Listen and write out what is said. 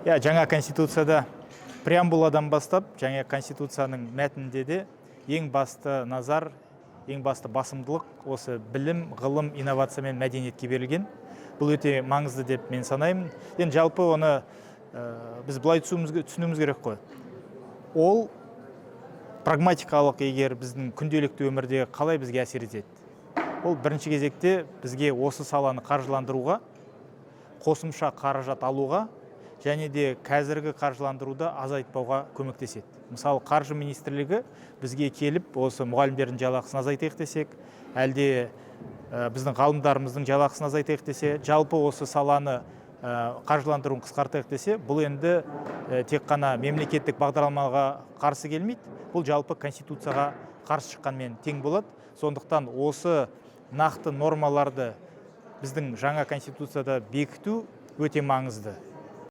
Иә, жаңа конституцияда преамбуладан бастап, жаңа конституцияның мәтінінде де ең басты назар, ең басты басымдылық осы білім, ғылым, инновация мен мәдениетке берілген. Бұл өте маңызды деп мен санаймын. Енді жалпы оны біз былай түсінуіміз керек қой. Ол прагматикалық, егер біздің күнделікті өмірде қалай бізге әсер етеді? Ол бірінші кезекте бізге осы саланы қаржыландыруға, қосымша қаражат алуға және де қазіргі қаржыландыруды азайтпауға көмектеседі. Мысалы, қаржы министрлігі бізге келіп, осы мұғалімдердің жалақысын азайтайық десек, әлде біздің ғалымдарымыздың жалақысын азайтайық десе, жалпы осы саланы қаржыландыруын қысқартайық десе, бұл енді тек қана мемлекеттік бағдарламаға қарсы келмейді, бұл жалпы конституцияға қарсы шыққанмен тең болады. Сондықтан осы нақты нормаларды біздің жаңа конституцияда бекіту өте маңызды.